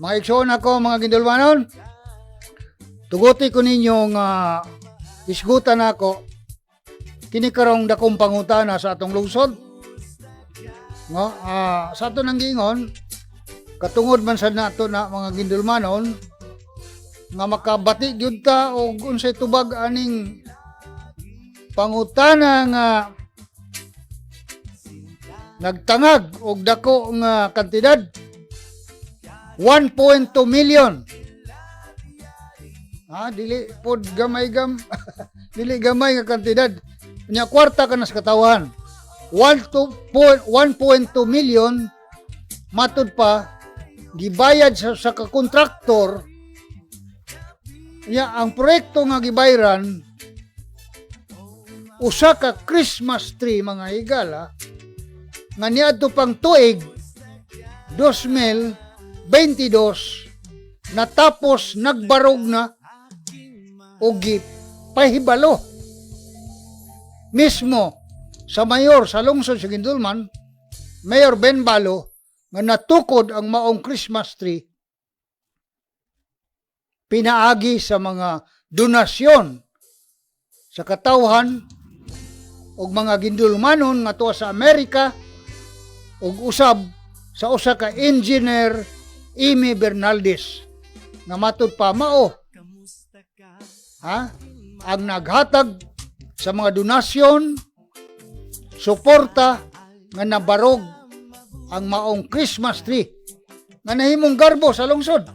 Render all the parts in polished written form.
Mga igsoon ako, mga gindulmanon, tuguti ko ninyo nga isgutan ako kini karong dakong pangutana sa atong lungsod. No, sa ato nang giingon, katungod man sa nato na, mga gindulmanon, nga makabati gyud ta og unsay tubag aning pangutana nga nagtangag og dako nga kantidad, 1.2 million. Dili pod gamay gam dili gamay nga kantidad nya, kwarta ka na sa katawan. 1.2 million, matud pa gibayad sa kontraktor nya. Ang proyekto nga gibayran, usa ka Christmas tree, mga higala, nga niadto pang tuig 2022 natapos, nagbarog na og gipahibalo mismo sa mayor sa lungsod sa Guindulman, Mayor Ben Balo, nga natukod ang maong Christmas tree pinaagi sa mga donasyon sa katawhan og mga gindulmanon nga tuwa sa Amerika ug usab sa usa ka engineer, Amy Bernaldez, nga matud pa mao ha ang naghatag sa mga donasyon, suporta nga nabarog ang maong Christmas tree nga nahimong garbo sa lungsod.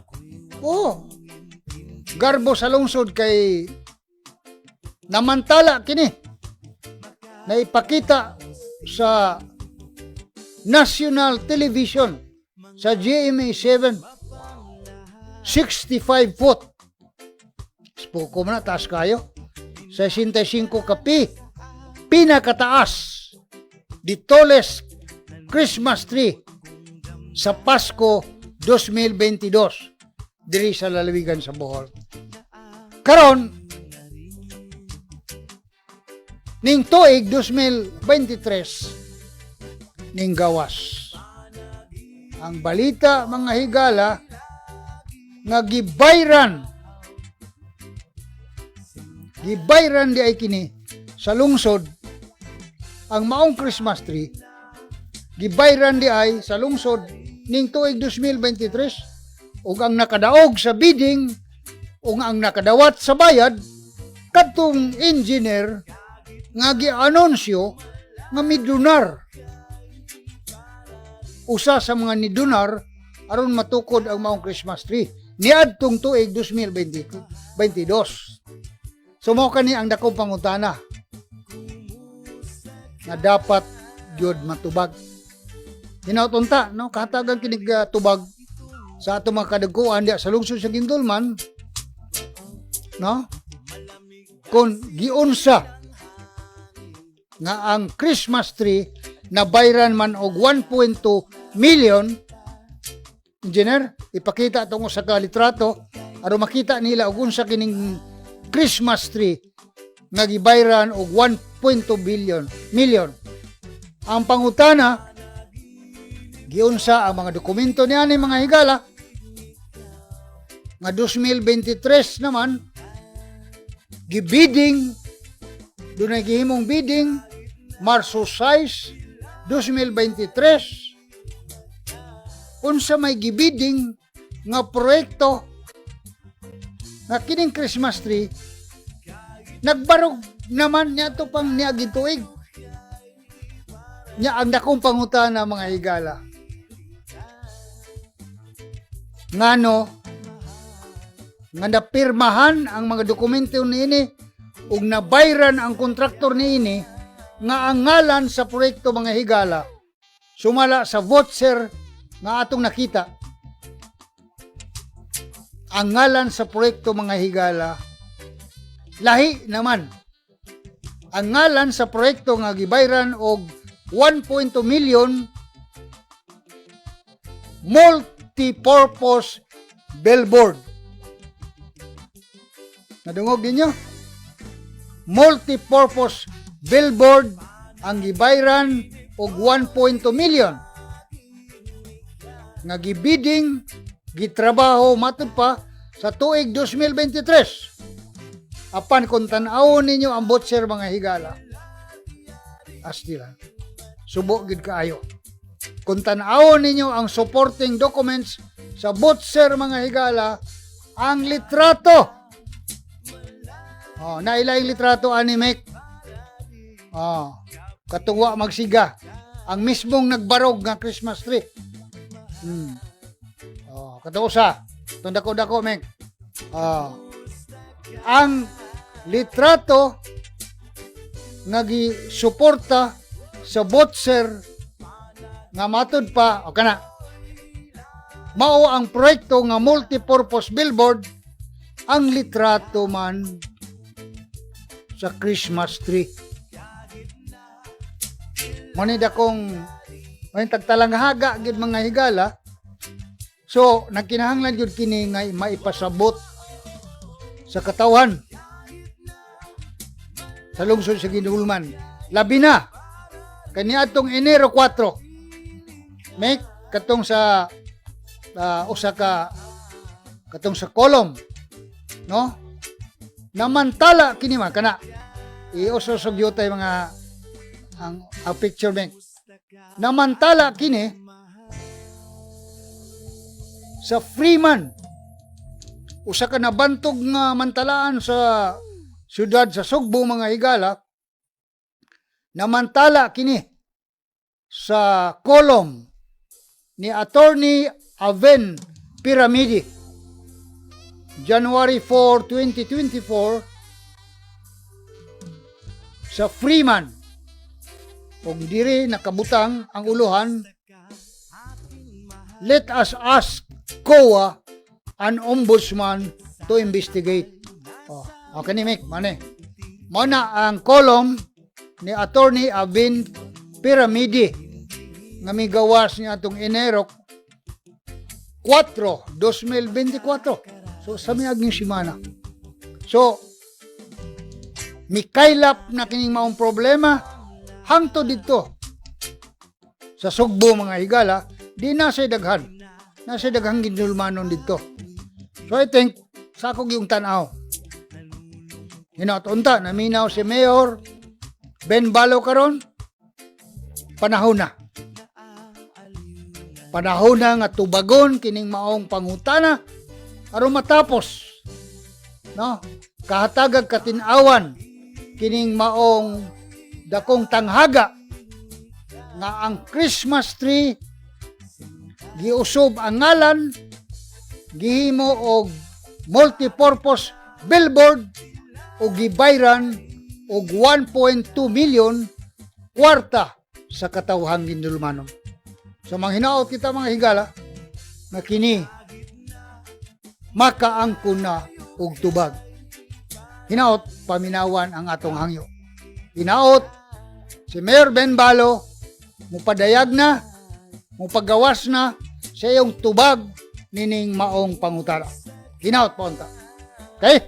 Oo. Garbo sa lungsod kay namantala kini na ipakita sa national television sa GMA 7, 65 foot. Spoko man na, taas kayo. 65 kapi, pinakataas, the tallest Christmas tree sa Pasko 2022 diri sa lalawigan sa Bohol. Karon ning tuig 2023, ning gawas ang balita, mga higala, nga gibayran gibayran di ay kini sa lungsod. Ang maong Christmas tree, gibayran di ay sa lungsod ning tuig 2023, ug ang nakadaog sa bidding ug ang nakadawat sa bayad kadtong engineer nga gianunsyo nga midunar, usa sa mga nidunar aron matukod ang maong Christmas tree niadtong tuig 2022. So mao kani ang dakong pangutana nga dapat gyud matubag. Hinaut unta, no, kahatagan kinig tubag sa ato mga kadagkuan diya sa lungsod sa Guindulman, no? Kung giunsa nga ang Christmas tree nabayran man og 1.2 million. Engineer, ipakita atong usa ka litrato aron makita nila og unsa kining Christmas tree nga gibayran og 1.2 billion million. Ang pangutana, giunsa ang mga dokumento niya ni, mga higala, nga 2023 naman gibidding, dunay gihimong bidding Marso 6, 2023? Unsa may gibidding nga proyekto nga kining Christmas tree nagbarog naman niya to pang niaging tuig nya? Ang dakong pangutana, mga higala, ngano nga napirmahan ang mga dokumento niini ug nabayran ang kontraktor niini, nga ang ngalan sa proyekto, mga higala, sumala sa voucher nga atong nakita, ang ngalan sa proyekto, mga higala, lahi naman? Ang ngalan sa proyekto nga gibayran og 1.2 million, multi-purpose billboard. Nadungog ninyo? Multi-purpose billboard ang gibayran og 1.2 million nga gibidding Gitrabaho matud pa sa tuig 2023. Apan kung tan-awon ninyo ang voucher, mga higala, astila. Subo gid kaayo. Kung tan-awon ninyo ang supporting documents sa voucher, mga higala, ang litrato. Oh, naila yung litrato ani, Mek. Oh, katong magsiga. Ang mismong nagbarog nga Christmas tree. Oh, katong usa. Itong dako-dako, Mek. Oh. Ang litrato nga gisuporta sa voucher nga matud pa o kana mao ang proyekto nga multipurpose billboard, ang litrato man sa Christmas tree. Mo ni dakong may tagtalanghaga gid, mga higala. So nagkinahanglan gyud kini nga maipasabot sa katawhan sa lungsod sa Guindulman. Labi na kaniadtong Enero 4. Make katong sa usa ka katong sa column, no? Namantala kini man kana. Iuso sa gyutay mga ang picture, mek. Namantala kini sa Freeman. Usa ka nabantog nga mantalaan sa siyudad sa Sugbo, mga higala. Namantala kini sa column ni Attorney Aven Piramidi, January 4, 2024 sa Freeman, ug diri nakabutang ang uluhan, "Let us ask COA and Ombudsman to investigate." Oh, okay ni Mick, mane. Mao na ang column ni Attorney Avin Piramidi nga migawas ni atong Enero 4, 2024. So sa miaging semana. So mikaylap na kining maong problema hangtod didto sa Sugbo, mga higala, di na say daghan. Na say daghang Guindulmanon didto. So I think sa ako yung tanaw. Hinaot unta naminaw si Mayor Ben Balo karon, panahon na. Panahon na nga tubagon kining maong pangutana aron matapos, no? Kahatagag katin-awan kining maong dakong tanghaga nga ang Christmas tree giusob ang ngalan, gihimo og multipurpose billboard o gibayran og 1.2 million kwarta sa katawhang Guindulmanon. So manghinaot kita, mga higala, nga kini makaangkon na og tubag. Hinaot paminawan ang atong hangyo. Hinaot si Mayor Ben Balo mupadayag na, mupagawas na sa iyong tubag nining maong pangutana. Hinaot po unta. Okay?